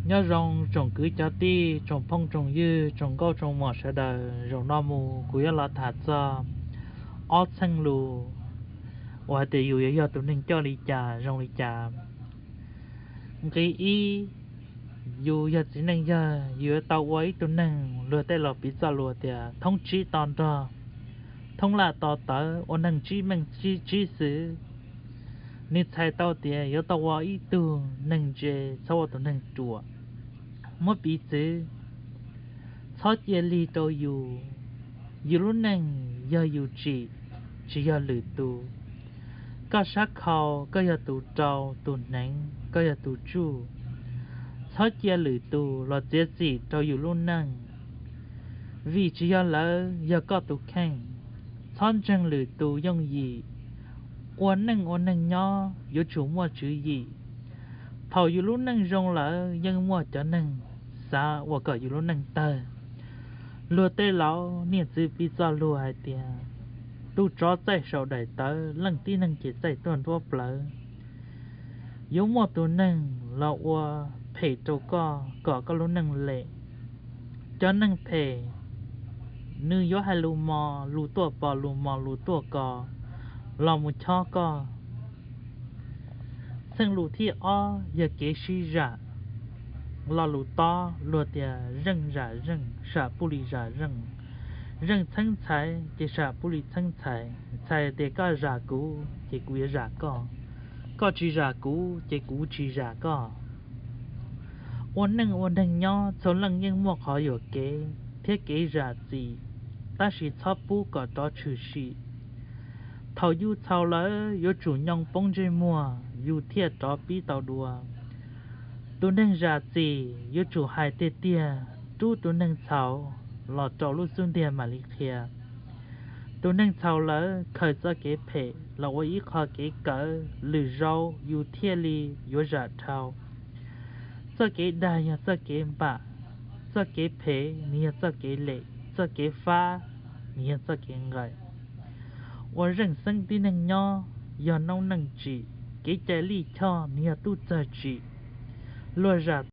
Nyob zoo tsoom kwv cov tij, tsoom phooj tsoom ywg, tsoom nkauj tsoom muam sawv daws. Zaum no mus kuv yuav los tham txog ob txheej lus uas hais tias yus yuav yog tus neeg coj li cas zoo li cas. Nqi ib, yus yog txiv neej yawg, yus yuav tau ua ib tug neeg luag tej laus piv txoj lus tias thoob tsib to nrog, thoob laj to tawv, ua neeg tsib meej tsib xwm. Nws txhais tau tias yuav tau ua ib tug neeg ntse, txhob ua tus neeg ruam. Muab piv txwv, txhob cia lig rau yus. Yus lub neej yog yus tsim, tsis yog lwm tus. Koj sab khau, koj yog tus rau, tus hneev, koj yog tus tsuj. Txhob cia lwm tus los txiav txim rau yus lub neej, vim tsis yog lawv, yog koj tus kheej. Txhob ntseeg lwm tus yooj yim. Ua neej ua neeg nyob yuav tsum muaj tswv yim. Thaum yus lub neej zoo lawm yeej muaj cov neeg xav ua kom yus lub neej tawg. Luag tej laus niam txiv piv txoj lus hais tias tus tsov txaij saum daim tawv, leej tib neeg ces txaij tuaj nruab plawv. Yuav muaj tus neeg los ua phem rau koj kom koj lub neej lem. Cov neeg phem nws yuav hais lus mos lus tuaj pos, lus mos lus tuaj kos los mus chob koj. Txheej lus thib ob yog kev sib zam. Lo lus tob luag tias zeej zam zeej, sam puj li zam zeej. Zeej txheeb txhais ces sam puj li txheeb txhais. Txhais tias koj zam kuv ces kuv yuav zam koj, koj tsis zam kuv ces kuv tsis zam koj. Ua neej ua neeg nyob txhua leej yeej muaj qhov yuam kev thiab kev zam txim, tab sis txhob pub kom rov tshwm sim. Thaum yus txhaum lawm yuav tsum nyoo poob ntsej muag yus thiaj rov pib tau dua. Tus neeg zam txim yuav tsum hais tiag tiag, rub tus neeg txhaum los rau lub xub ntiag mam li qhia. Tus neeg txhaum lawm khaws txoj kev phem los ua ib qho kev kawm lwm zaus yus thiaj li yuav zam dhau. Txoj kev dag yog txoj kev npam, txoj kev phem nws yog txoj kev lem, txoj kev fab nws yog txoj kev nqaim. Ua zeej xeeb tib neeg nyob yog noob neej tsim, kev cai lij choj nws yog tub txawg tsim. Luag zam